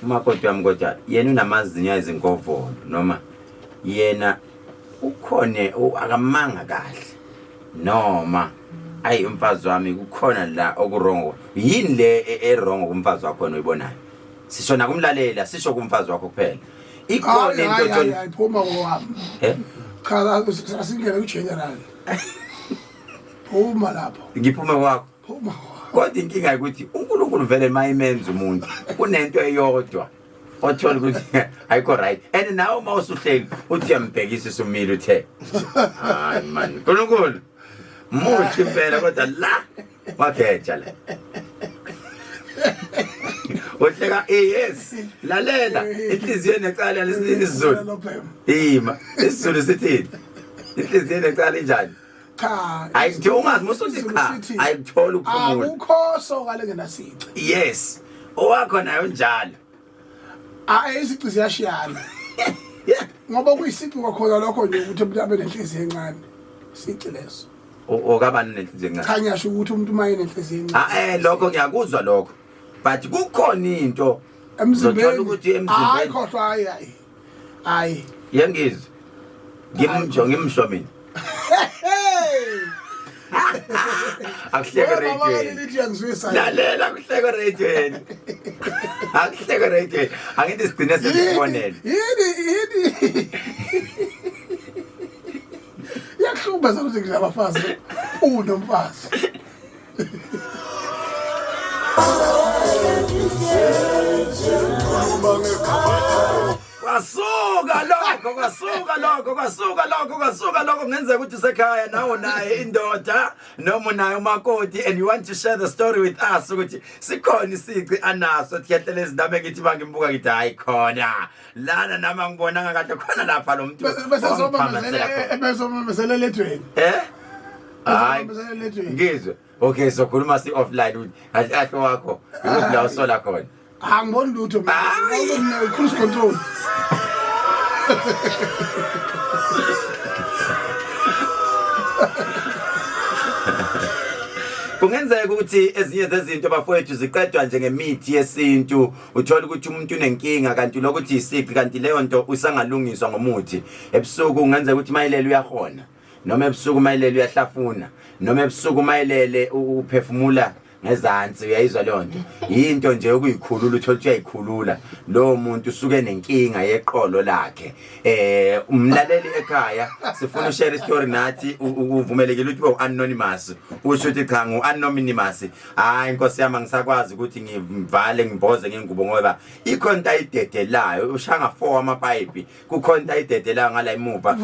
Umakoti wami kodwa yena unamazinyo ayizingovolo noma yena ukhone akamanga kahle noma ayi umfazi wami kukhona la okurongo yini le erongo kumfazi wakho wena oyibonayo sisho nakumlalela sisho kumfazi wakho kuphela ikhona into othola ayiphuma kowami eh cha asingene ku general phuma lapho ngiphume kwakho phuma. Kodwa inkinga ukuthi uNkulunkulu vele mayimenza umuntu kunento eyodwa othola ukuthi ayikho right and nawe uma usuhleli uthi uyambhekisa usumile uthe hayi man uNkulunkulu muhle impela kodwa la wageja la uhleka yes lalela inhliziyo enecala lesithini isiZulu ima isiZulu sithini inhliziyo enecala injani Cha. Hayi ungazi musuthi cha. Ayikuthola ukuphumula. Akukho soka lengenasici. Yes. Owakho nayo njalo. Ah isici siyashiyana. Ngoba kuyisici kwakhona lokho nje ukuthi umuntu abe nenhliziyo encane. Isici leso. Okabani nenhliziyo encane? Cha ngiyasho ukuthi umuntu uma enenhliziyo encane. Ah eh lokho ngiyakuzwa lokho. But kukhona into emzimbeni ukuthi emzimbeni. Hayi khohlwa hayi hayi. Hayi. Yengizwe. Ngimjo ngimsho mina. Akuhleke radio. Lalela kuhleke radio. Akuhleke radio. Angithi sigcine sesibonele. Yini yini. Iyakuhlukumeza ukuthi nginabafazi unomfazi. Kwasuka lokho kwasuka lokho kwasuka lokho kwasuka lokho kungenzeka ukuthi usekhaya nawe naye indoda noma unaye umakoti and you want to share the story with us ukuthi sikhona isici anaso thiyehlele izindaba engithi bangimbuka ngithi hayi khona lana nami angibonanga kahle khona lapha lo muntu bese zomamezela eledweni eh hayi ngizwe okay sokhuluma si offline ukuthi kahle kahle wakho ukuthi la usola khona angiboni lutho mina cruise control Kungenzeka ukuthi ezinye zezinto bafowethu ziqedwa nje ngemithi yesintu uthola ukuthi umuntu unenkinga kanti lokuthi isici kanti leyo nto usangalungiswa ngomuthi ebusuku kungenzeka ukuthi mayilele uyahona noma ebusuku mayilele uyahlafuna noma ebusuku mayilele uphefumula ngezansi uyayizwa leyo nto yinto nje yokuyikhulula uthole ukuthi uyayikhulula lowo muntu usuke nenkinga yeqolo lakhe eh umlaleli ekhaya sifuna ushare story nathi uvumelekile ukuthi ube anonymous usho ukuthi cha ngu anonymous hayi inkosi yami angisakwazi ukuthi ngivale ngimboze ngengubo ngoba ikhona into ayidedelayo ushanga 4 amapayipi kukhona into ayidedelayo ngala emuva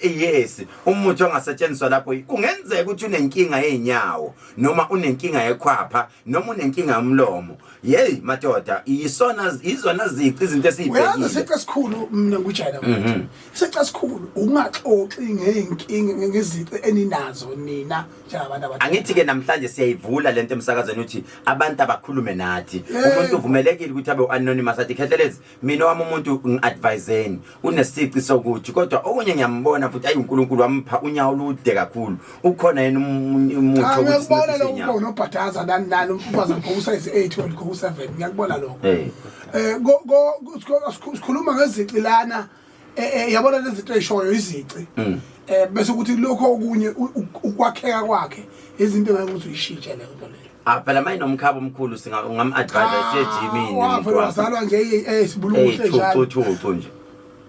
yes umuthi ongasetshenziswa lapho kungenzeka ukuthi unenkinga yezinyawo noma unenkinga yekhwapha noma unenkinga yomlomo yeyi madoda yisona izona zici izinto esiyibhekile uyazi isici esikhulu mina ngujayela ukuthi isici esikhulu ungaxoxi ngeyinkinga ngezici eninazo nina njengabantu abadala angithi ke namhlanje siyayivula lento emsakazweni ukuthi abantu abakhulume nathi umuntu uvumelekile ukuthi abe anonymous athi khehlelezi mina wami umuntu ngi-adviseni unesici sokuthi kodwa okunye ngiyambona futhi ayi uNkulunkulu wampha unyawo olude kakhulu ukhona yena umuthi Cha ngiyakubona lokho uba unobhadaza nani nani umfazi agqoka usize 8 wena ugqoka u7 ngiyakubona lokho. Eh. Eh go go sikhuluma ngezici lana eh, eh yabona lezi zinto ezishoyo izici. Eh bese kuthi lokho okunye ukwakheka kwakhe izinto engeke ukuthi uyishintshe leyo nto leyo. Ah phela maye nomkhaba omkhulu singa ungam-advise siye ejimini Wavele wazalwa nje eh sibulukuhle njalo. Thuchu nje.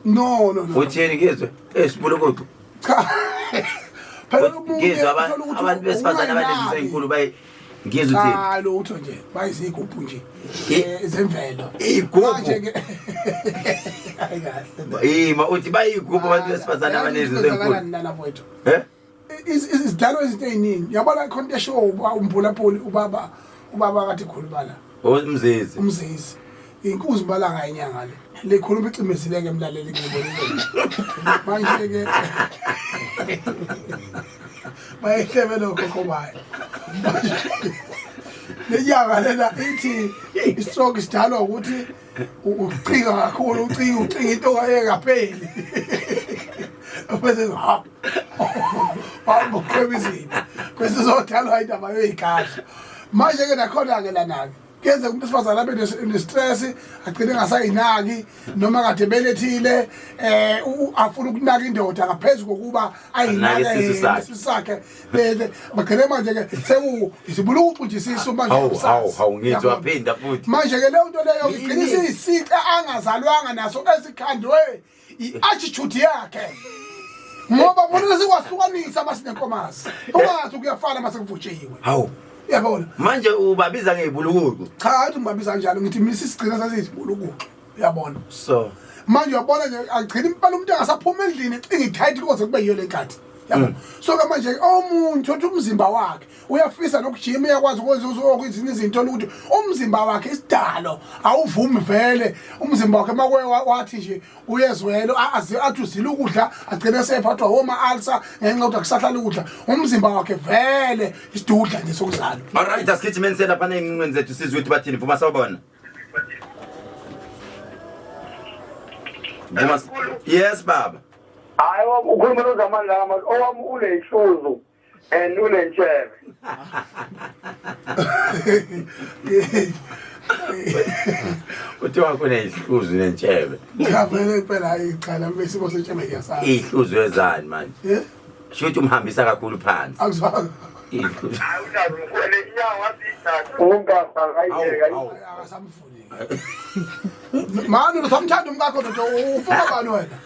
No no no. Uthini ngizwe? Eh sibulukuhle. Cha. Phela umuntu Ngizwe abantu besifazane abanezinto ezinkulu bayi ngizwe uthini? Cha lutho nje bayizigubhu nje. Eh zemvelo. Igubhu. Manje ke Hayi kahle. Ima uthi bayigubhu abantu besifazane abanezinto ezinkulu. Nana mfowethu. Eh? Izidalwa izinto eziningi. Yabona khona into eshow umbulapuli ubaba ubaba kathi khuluma la. Umzizi. Umzizi. Inkuzi balanga inyanga le. Likhuluma icimezile ke mlaleli ngibonile. Manje ke bayihlebe lokho khobayo. Lenyanga lena ithi istroke sidalwa ukuthi ucinga kakhulu ucinga ucinga into engapheli. Bese ha. Hamba uqhweba izinto. Bese zodalwa indaba yoyigadla. Manje ke nakhona ke lana ke. Kuyenzeka umuntu wesifazane abe ne-stress agcine engasayinaki noma kade belethile afuna ukunaka indoda ngaphezu kokuba ayinake Anake isisu sakhe. isisu sakhe. Bese bagcine manje ke seku isibuluku nje isisu manje Hawu, kusasa. hawu, hawu, ngithi Yabona? waphinda futhi. Manje ke leyo nto leyo igcina Yini? isiyisici angazalwanga naso esikhandwe i-attitude yakhe. Ngoba bona sikwahlukanisa masinenkomazi. Ungathi kuyafana masekuvutshiwe. Hawu. Yabona? Manje ubabiza ngezibulukuqu. Cha, athi ngibabiza kanjalo ngithi mina sisigcina sasiyizibulukuqu. Uyabona? So Manje uyabona nje agcina impela umuntu engasaphuma endlini ecinga i-tight koze kube yiyo le nkathi. Yabo. So ke manje omuntu uthi umzimba wakhe uyafisa nokujima uyakwazi ukwenza okwezinye izinto ukuthi umzimba wakhe isidalo awuvumi vele umzimba wakhe makwe wathi nje uyezwelo athi uzila ukudla agcine esephathwa woma ulcer ngenxa yokuthi akusahlali ukudla umzimba wakhe vele isidudla nje sokuzalwa. All right, asigijimeni selapha ney'ncingweni zethu sizwe ukuthi bathini. Vuma sawubona. Vuma. Yes baba. Hayi ukhuluma nozamani la owami unenhluzu and unentshebe. Kuthiwa kuney'hluzu nentshebe. Cha vele impela hayi cha nami isimo sentshebe ngiyasazi. Iy'hluzu ezani manje? Eh? Shuthi umhambisa kakhulu phansi. Akuzwanga. Iy'hluzu. Hayi unazo mkhulu inyawo wathi ungaka ayiyeka. Awu, awu. Akasamfuni. Mani usamthanda umkakho ndoda ufuna bani wena?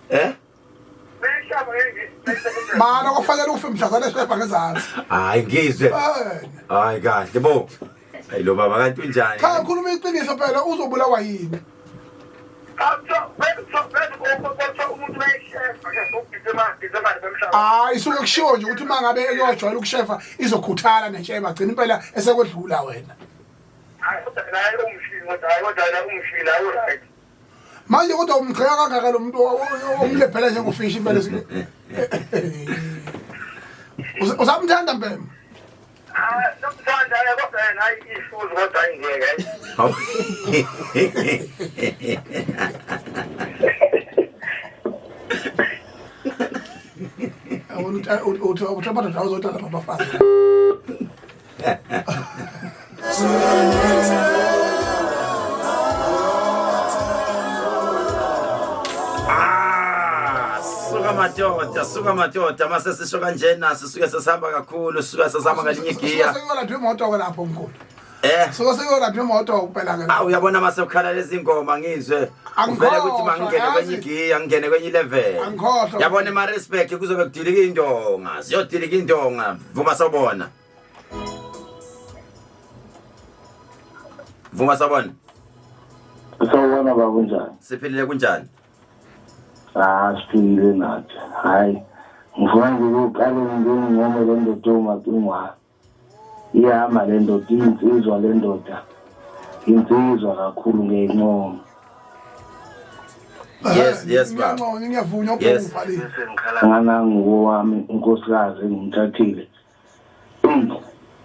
Eh? Mana kufanele ufe mhlazane eshefa ngezansi. Hayi ngizwe. Eh. Hayi kahle bo. Hayi lo baba kanti unjani? Cha khuluma iqiniso phela uzobulawa yini? Hayi isuke kushiwo nje ukuthi uma ngabe eyojwayela ukushefa izokhuthala nentshebe agcina impela esekwedlula wena. Manje kodwa umgxeka kangaka lo muntu omlephela njengofishi impela. Usamthanda Mpembe? Hawu. Yabona uthi uthi amadoda awuzothatha abafazi. Ah, suka madoda, suka madoda, mase sisho kanjena sisuke sesihamba kakhulu, sisuke sesihamba ngalinye igiya. Sekuyolandwa imoto ke lapho mkhulu. Eh. Suke sekuyolandwa imoto kuphela ke. Awu uyabona mase ukhala lezi ngoma ngizwe. Angikhohlwa, Uvele ukuthi mangingene yazi. kwenye igiya, ngingene kwenye level. Angikhohlwa. Yabona ema respect kuzobe kudilika indonga, ziyodilika indonga. Vuma sawubona. Vuma sawubona. Sawubona baba kunjani? Siphilile kunjani? Ah siphilile nathi. Hayi ngifuna nje ukuqale ngincome le ndoda uMacingwane. Iyahamba le ndoda iyinsizwa le ndoda. Insizwa kakhulu ngiyayincoma. Yes, yes baba. Ngiyancoma ngiyavunywa Yes. ubhalile. Ngananguko wami unkosikazi engimthathile.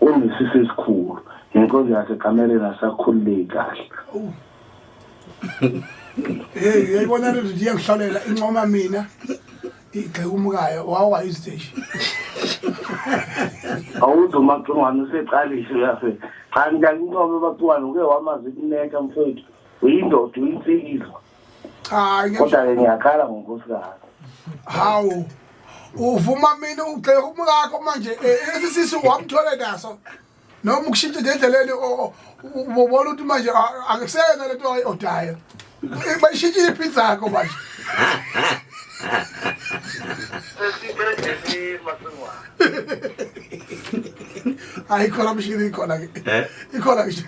Unesisi esikhulu. Nenkonzo yakhe ekamereni asakhululeki kahle. Hey uyayibona le nto iyangihlolela incoma mina igxeka umkayo wawayiziteshi. Awuzwa uMacingwane useqalise uyase. Cha ngiyakuncoma uMacingwane uke wamazi kuneka mfowethu. Uyindoda uyinsizwa. Cha Kodwa ke ngiyakhala ngonkosikazi. Hawu. Uvuma mina ugxeka umkakho manje esisisu wamthole naso. Noma ukushintsha nje endleleni ubona ukuthi manje akuseyona lento ayi-odayo. Bayishintshile ipizza yakho manje. Hayi ikhona mshini ikhona ke. Eh? Ikhona nje.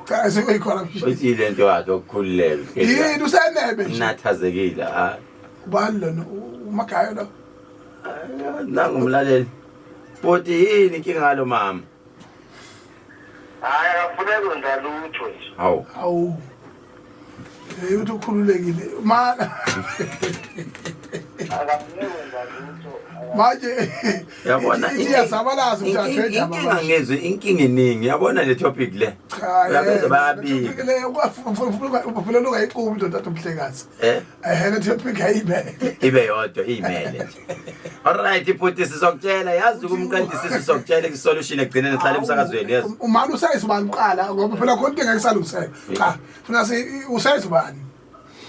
Cha ikhona mshini. Uthi le nto yakhe ukukhululeka. Yini usenebe nje. Nathazekile ha. Ubani lona uMagayo lo? Nangu umlaleli. Bhuti yini inkinga ngalo mama? Hayi akafuneki kwenza lutho nje. Hawu. Hawu. Hey uthi ukhululekile. Mana. Akafuneki kwenza lutho. Manje Yabona iyazabalaza umthathu wendaba. Inkinga ngezwe inkinga iningi. Yabona le topic le. Cha, Uyabezwa bayabika. Le ufunela ungayixubi indoda umhlekazi. Eh? Eh le topic ayimele. Ibe yodwa iyimele nje. Alright ibhuti sizokutshela yazi ukumqedisa sizokutshela isolution ekugcineni sihlale emsakazweni yes. Umani usayizi ubani kuqala ngoba phela khona into engeke isalungiseka. Cha, funa si usayizi ubani?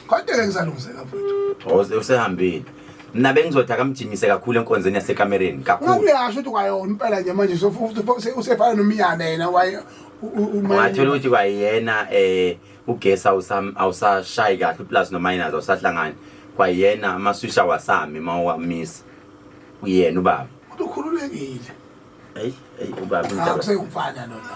Khona into engeke isalungiseka mfethu. Oh usehambile. Mina bengizothi akamjimise kakhulu enkonzweni yasekamereni Ngabe kakhulu. uyasho ukuthi kwayona impela nje manje usefana nomiyane yena waye Ungathola ukuthi kwayena eh ugesi awusashayi kahle uplus no minus awusahlangani. Kwayena amaswisha awasami mawamisa. Uyena ubaba. Umuntu ukhululekile. Hey hey ubaba Cha indaba. kuseyumfana lona.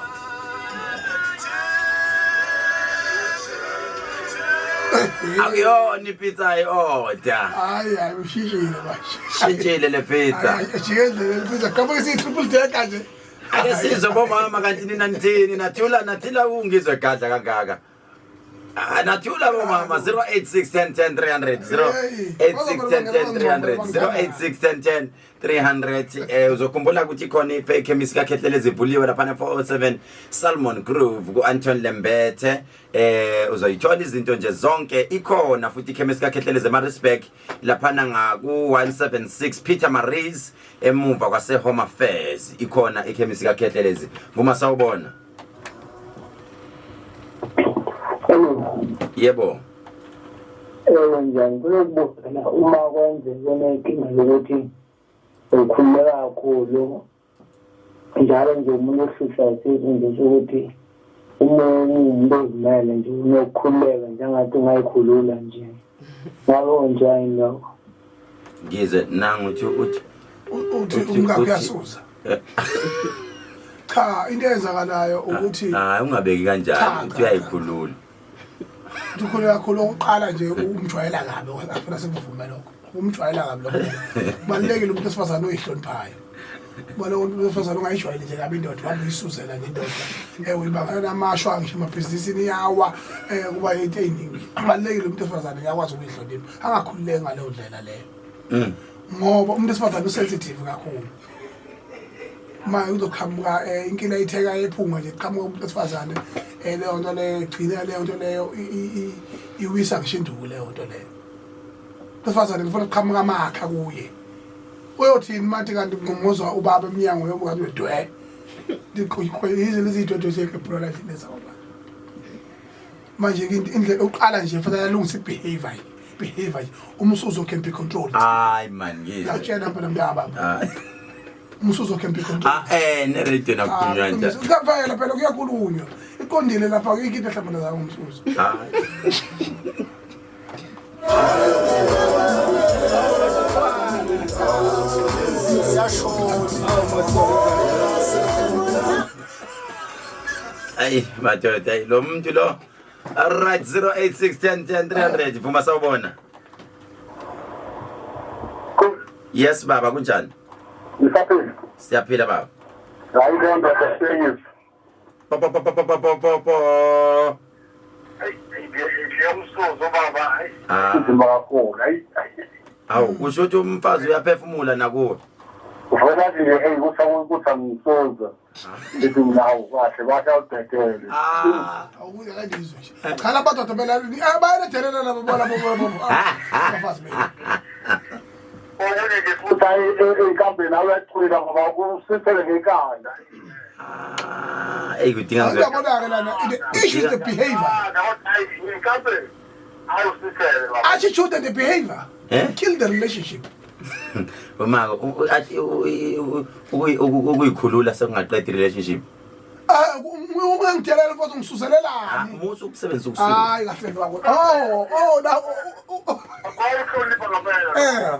Akuyona ipizza ayi-order. Hayi hayi ushintshile manje. Shintshile le pizza. Hayi jikele le pizza qhamuka isi triple decker nje. Ake sizwe bomama kanti nina nithini nathula nathila ungizwe gadla kangaka. Ah, nathula bomama 086 10 10 300 086 10 10 300 086 10 10 300 uzokhumbula ukuthi khona iFake Chemist kaKhehlelezi ivuliwe lapha 407 Salmon Grove ku-Anton Lembethe. Uzoyithola izinto nje zonke ikhona futhi ikhemisi kaKhehlelezi eMaritzburg laphana ngaku 176 Peter Maries emuva kwase Home Affairs ikhona ikhemisi kaKhehlelezi. Vuma sawubona. Hello. Yebo. Ewe njani kulokubuza la uma kwenzeka unenkinga yokuthi ukhululeka kakhulu njalo nje umuntu ohlutshwa isisu nje ukuthi uma uwumuntu ozimele nje unokukhululeka njengathi ungayikhulula nje ngabe unjani lokho? Ngizwe nangu uthi uthi Uthi umkakhe uyasuza. Cha into eyenzakalayo ukuthi hayi ungabeki kanjalo uthi uyayikhulula. Uthi ukhulula kakhulu okokuqala nje umjwayela kabi afuna sikuvume lokho. Umjwayela kabi lokho. Kubalulekile umuntu wesifazane oyihloniphayo. Kubalulekile umuntu wesifazane ongayijwayeli nje kabi indoda uhambe uyisuzela nje indoda. Uyibangela namashwa ngisho emabhizinisini iyawa kuba into eyiningi. Kubalulekile umuntu wesifazane uyakwazi ukuyihlonipha angakhululeki ngaleyo ndlela leyo. Ngoba umuntu wesifazane usensitive kakhulu. Uma uzoqhamuka inkila itheka ephunga nje qhamuka umuntu wesifazane leyo nto leyo igcina leyo nto leyo iwisa ngisho induku leyo nto leyo. Wesifazane ngifuna ukuqhamuka amakha kuye. Uyothini manje kanti ngumuzwa ubaba emnyango yobuka dwe. Yize lezi dwedwe zegebhula la endlini ezabo. Manje indlela uqala nje fanele alungise behavior. Behavior umsuzo can be controlled. Hayi man ngizwe. Ngiyakutshela phela mntaba. Umsuzo can be controlled. Ah ne radio nakukhulunywa nje. Kuyavela phela kuyakhulunywa. Iqondile lapha ikinte hlambana zakho umsuzo. Hayi. Ayi madoda ayi lo muntu lo. Alright 086 10 10 300 vuma sawubona. Yes baba kunjani? Ngisaphila. Siyaphila baba. Hayi le ndoda seyizwe. Po po po po po po po po. Ngiyamsuzo baba. Inzima kakhulu. Hayi. Awu kusho ukuthi umfazi uyaphefumula nakuwe. Uvela nje hey ukuthi angisuza. Ngithi mina awu kahle basha udedele. Awukuye kangizwe nje. Cha labadoda phela bayadelela labo bona bo bo. Abafazi bethu. Okunye nje futhi hayi enkambeni awuyacwila ngoba usithele ngekhanda. Ey kudinga ngizo. Uyabona-ke lana the issue is the behavior. Enkambeni awusithele baba. Attitude and the behavior. Eh? Kill the relationship. Uma ukuyikhulula sekungaqeda relationship. Ungangidelela futhi ungisuzelelani? Musu ukusebenzisa ukusuka. Hayi kahle kwakho. Oh, oh na. Awuhlonipha ngempela.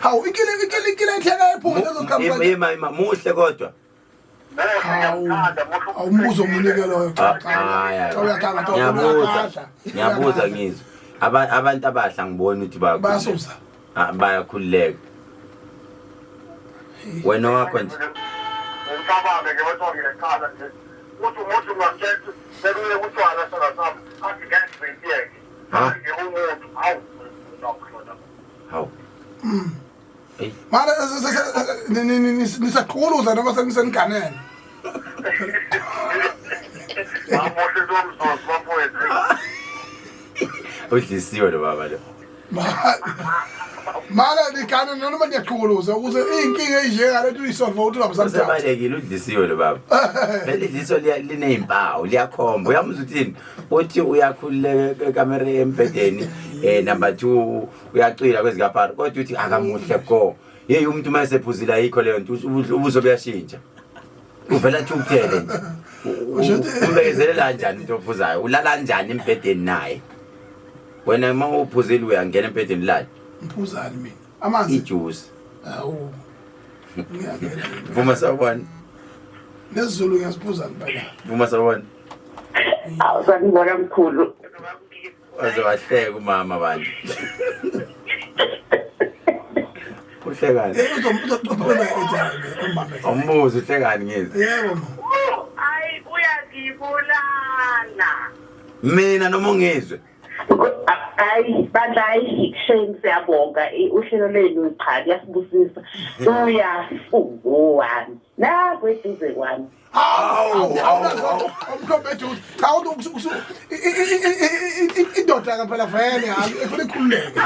Hawu ikile ikile ikile etheka ephunga lezoqhamuka. Ima ima muhle kodwa. Hawu. Awumbuzo omunike loyo cha cha. Cha uyaganga cha Ngiyabuza. Ngiyabuza ngizwe. Abantu abahla ngibona ukuthi bayasusa. Bayakhululeka. Wena wakho nje. Umcabange ke wethu ngiqala nje. Uthi umuntu ungamtshela sekuye kutshwala sona sami athi ngeke ngiyeke. Ha? Ngiwumuntu awu. Hawu. Mara nisaqhuluza noma seniganene. Wamuhle lo mzuzu bafowethu. Udlisiwe lo baba lo. Mara nigane noma niyaqhuluza ukuze iy'nkinga ey'njengalento uyisolve ukuthi ungabusamthatha. Usebalekile udlisiwe lo baba. Vele idliso linezimpawu liyakhomba. Uyamuzwa uthini? Uthi uyakhululeka ekamereni embhedeni number 2 uyacwila kwezikaphara kodwa uthi akamuhle go. Hey umuntu uma esephuzile ayikho leyo nto ubuso buyashintsha. Uvela thukuthele nje. Umbekezelela kanjani umuntu ophuzayo? Ulala kanjani embhedeni naye? Wena uma uphuzile uyangena embhedeni ulale. Ngiphuzani mina? Amanzi. Ijuice. Awu. Ngiyangena. Vuma sawubona. NesiZulu ngiyasiphuza ngempela. Vuma sawubona. Awu sanibona mkhulu. Waze wahleka umama bantu. Uhlekani? Eh uzoxoxa ethi umama. Awumbuzi uhlekani ngizwe. Yebo ma. Ayi uyangibulala. Mina noma ungizwe. Ayi bandla ayi shame siyabonga uhlelo lwenu cha liyasibusisa. Uyafunguwami. Nakho eduze kwami. Hawu awunazo umkhombe eduze. Cha uthi indoda ke phela vele hayi ifuna ikhululeke.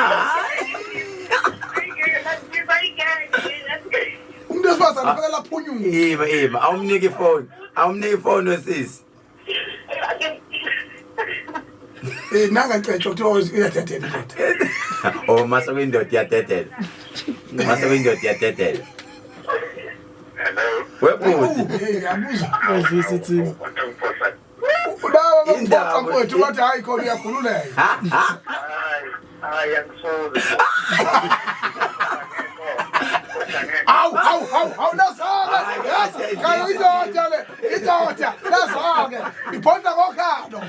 Umuntu wesifazane kufanele aphunyuke. Ima ima awumniki ifoni. Awumniki ifoni wesisi. Eh nanga cetsho kuthiwa uyadedela indoda. Oh mase kuyindoda iyadedela. Mase kuyindoda iyadedela. Hello. Webhuti. Hey yabuza. Wazisa ithini. Kodwa ngiphosa. Laba bakuphoxa Indaba. mfowethu bathi hayi khona uyakhululeka. Hayi, hayi angisuzi. Awu awu awu awu nasoke. Yes, kalo indoda le, indoda nasoke. Ibhodla ngokhalo.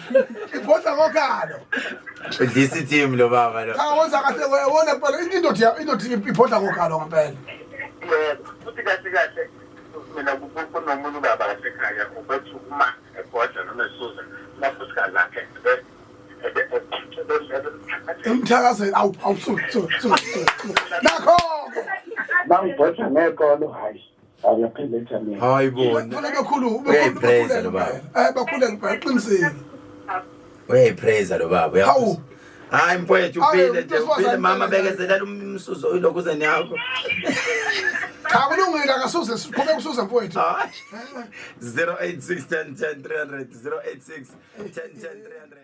Ibhodla ngokhalo. Udlisa team lo baba lo. Cha wenza kahle wona phela indoda indoda ibhodla ngokhalo ngempela. Yebo, futhi kahle kahle mina kunomunye ubaba kasekhaya ubethi uma ebhodla noma esuza amakhosikazi akhe Emthakazeni awu awu suka suka suka. Nakho ke. Bangibhodla ngekolo hayi. Ayaphela mina. Hayi bona. Kufanele bekhulu Uyayipraise lo baba. Eh bakhule ngempela qinisile. Uyayipraise lo baba. Hawu. Hayi mfowethu Hayi, uphile nje umuntu uphile wesifazane mama impela. bekezelela umsuzo ilokuzeni yakho. Cha kulungile akasuze siqhubeke usuze mfowethu. Hayi. 086 10 10 300 086 10 10 300.